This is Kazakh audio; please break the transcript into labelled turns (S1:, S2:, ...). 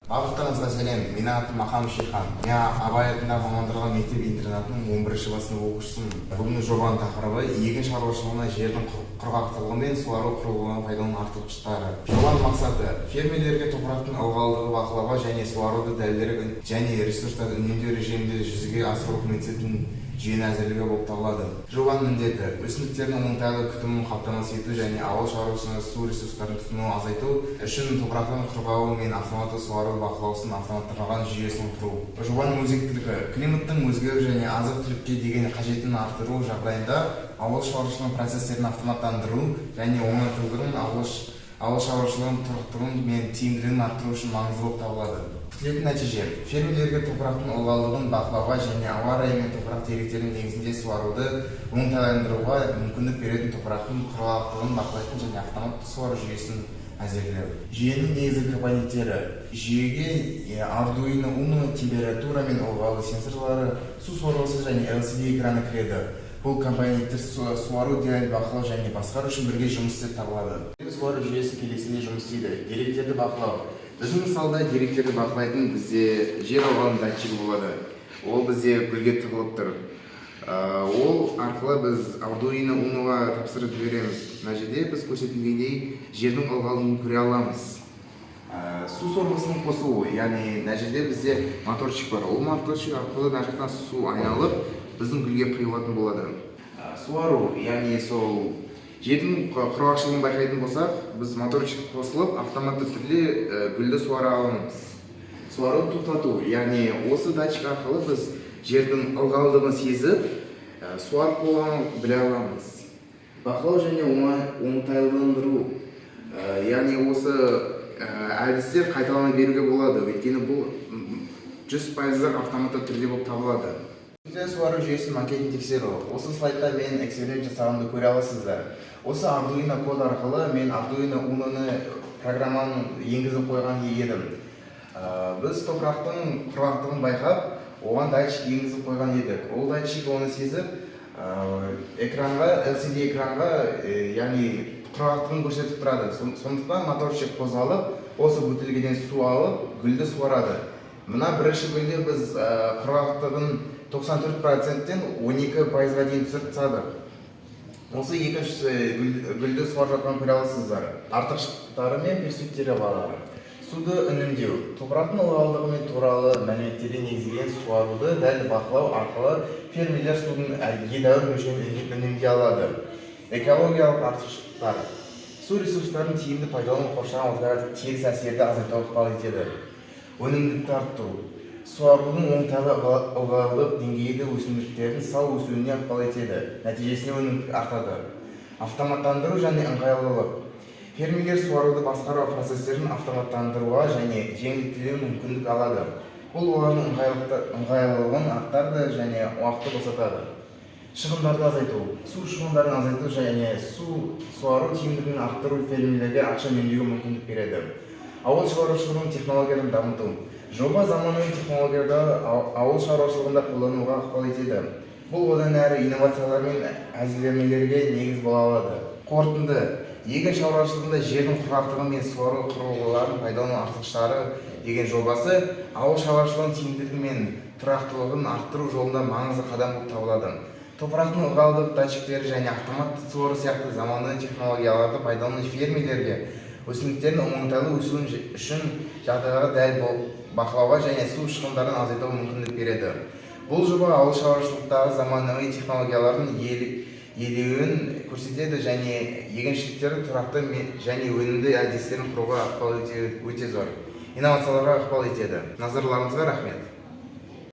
S1: Барлықтарыңызға сәлем! Менің атым Махам Шихан. Мен Абай атындағы мамандандырылған мектеп интернатының 11 сынып оқушысымын. Бүгінгі жобаның тақырыбы: егін шаруашылығына жердің құрғақтығы мен суару құрылғыларын пайдалану артықшылықтары. Жобаның мақсаты: фермерлерге топырақтың ылғалдығы бақылауға және суаруды дәлірек және ресурстарды үнемдеу режимінде жүзеге асыруға көмектесетін жүйені әзірлеу болып табылады. Жобаның міндеті: өсімдіктердің оңтайлы күтімін қамтамасыз ету және ауыл шаруашылығында су ресурстарын тұтынуын азайту үшін топырақтың құрғауы мен автоматты суару бақылаусын автоматтандырылған жүйесін құру. Жобаның өзектілігі: климаттың өзгеруі және азық-түлікке деген қажеттінің артуы жағдайында ауыл шаруашылығының процестерін автоматтандыру және оңайтылдығын ауыл шаруашылығының тұрақтылығы мен тиімділігін арттыру үшін маңызды болып табылады. Күтілетін нәтиже: фермерлерге топырақтың ылғалдығын бақылауға және ауа райы мен топырақ деректерінің негізінде суаруды оңтайландыруға мүмкіндік беретін топырақтың құрғақтығын бақылайтын және автоматты суару жүйесін әзірлеу. Жүйенің негізгі компоненттері: жүйеге Arduino Uno, температура мен ылғалды сенсорлары, су сорғысы және LCD экраны кіреді. Бұл компоненттер суару дәл бақылау және басқару үшін бірге жұмыс істеп табылады. Суару жүйесі келесіндей жұмыс істейді. Деректерді бақылау. Біздің мысалда деректерді бақылайтын бізде жер ылғалының датчигі болады. Ол бізде гүлге тығылып тұр. Ол арқылы біз Arduino Uno'ға тапсырып жібереміз. Мына жерде біз көрсетілгендей жердің ылғалын көре аламыз. Су сорғысының қосылуы, яғни мына жерде бізде моторчик бар. Ол моторчик арқылы мына жақтан су айналып, біздің гүлге құйылатын болады. Суару, яғни сол жердің құрғақшылығын байқайтын болсақ, біз моторчик қосылып, автоматты түрде гүлді суара аламыз. Суару тоқтату, яғни осы датчик арқылы біз жердің ылғалдығын сезіп, суарып болғанын біле аламыз. Бақылау және оңтайландыру, яғни осы әдістер қайталана беруге болады, өйткені бұл 100%-ық автоматты түрде болып табылады. Суару жүйесі макетін тексеру. Осы слайдта мен эксперимент жасағанымды көре аласыздар. Осы Arduino код арқылы мен Arduino Uno'ны программаны енгізіп қойған едім. Біз топырақтың құрғақтығын байқап, оған датчик енгізіп қойған едік. Ол датчик оны сезіп, экранға, LCD экранға, яғни құрғақтығын көрсетіп тұрады. Сондықтан моторчик қозғалып, осы бөтелкеден су алып, гүлді суарады. Мына бірінші гүлде біз құрғақтығын 94%-тен 12%-ға дейін түсіріп тастадық. Осы екіншісі гүлді суарып жатқанын көре аласыздар. Артықшылықтары мен перспективалары: суды үнемдеу. Топырақтың ылғалдығы мен туралы мәліметтерге негізделген суаруды дәл бақылау арқылы фермерлер судың едәуір мөлшерін үнемдей алады. Экологиялық артықшылықтар: су ресурстарын тиімді пайдалану қоршаған ортаға теріс әсерді азайтуға ықпал етеді. Өнімділікті арттыру. Суарудың оңтайлы ылғалдық деңгейі өсімдіктердің сау өсуіне ықпал етеді, нәтижесінде өнімділік артады. Автоматтандыру және ыңғайлылық. Фермерлер суаруды басқару процестерін автоматтандыруға және жеңілдетуге мүмкіндік алады. Бұл олардың ыңғайлылығын арттырады және уақытты босатады. Шығындарды азайту. Су шығындарын азайту және су суару тиімділігін арттыру фермерлерге ақша үнемдеуге мүмкіндік береді. Ауыл шаруашылығының технологияларын дамыту. Жоба заманауи технологияларды ауыл шаруашылығында қолдануға ықпал етеді. Бұл одан әрі инновациялар мен әзірлемелерге негіз бола алады. Қорытынды: егін шаруашылығында жердің құрғақтығы мен суару құрылғыларын пайдалану артықшылықтары деген жобасы ауыл шаруашылығының тиімділігі мен тұрақтылығын арттыру жолында маңызды қадам болып табылады. Топырақтың ылғалдық датчиктері және автоматты суару сияқты заманауи технологияларды пайдалану фермерлерге өсімдіктердің оңтайлы өсуін үшін жағдайларға дәл бақылауға және су шығындарын азайтуға мүмкіндік береді. Бұл жоба ауыл шаруашылықтағы заманауи технологиялардың елеуін көрсетеді және егіншіліктерді тұрақты және өнімді әдістерін құруға ықпал өте, өте зор инновацияларға ықпал етеді. Назарларыңызға рахмет!